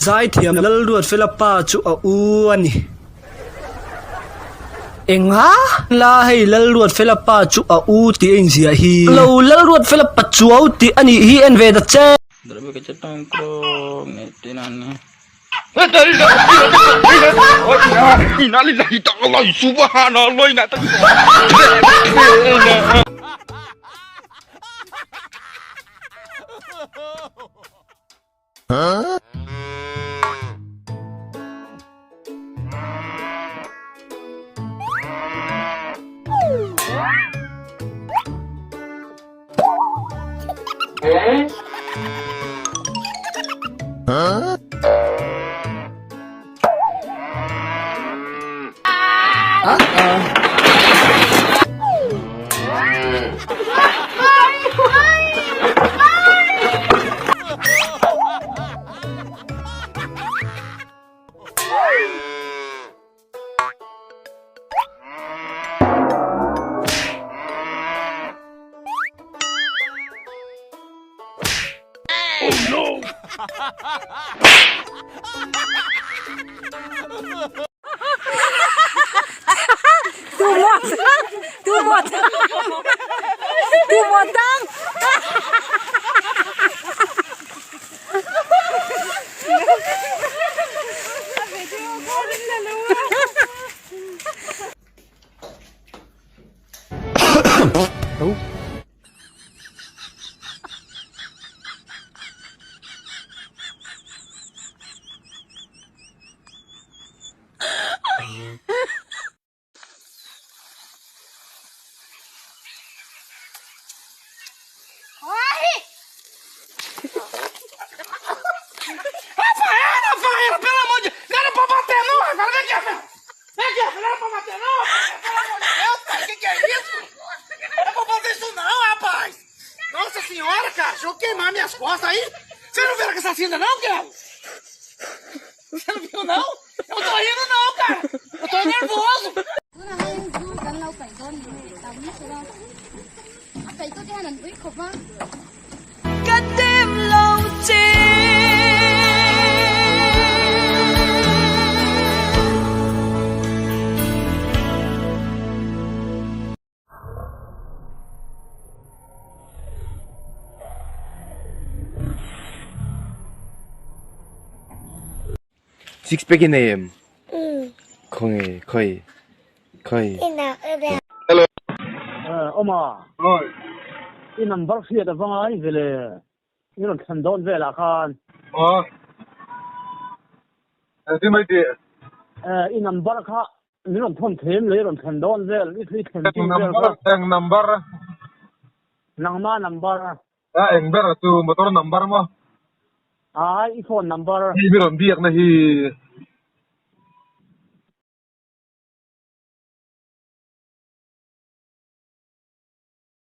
Zaithiam Lalruatfela pa chu a u a ni. Enga? La hei Lalruatfela pa chu a u tih a inziah hi. Lo Lalruatfela pa chuau tih a nih hi en ve ta che. Tunah hian zu kan lo paih dawn ni hei tam sela a paih tute hian an ui khawp a. Ka dim lo che. Six pack i nei em? Khawnge khawi khawi. Hello. Awma. Oi. I number hriat a va ngai ve le. I rawn thlan dawn velah khan. Aw. Engtin mai tih? I number kha Min rawn thawn them leh i rawn thlen dawn vel, i thli thlen tum vel kha. Eng number? Nangma number. A eng ber chu motor number maw? Ai, i phone number. Hei mi rawn biakna hi.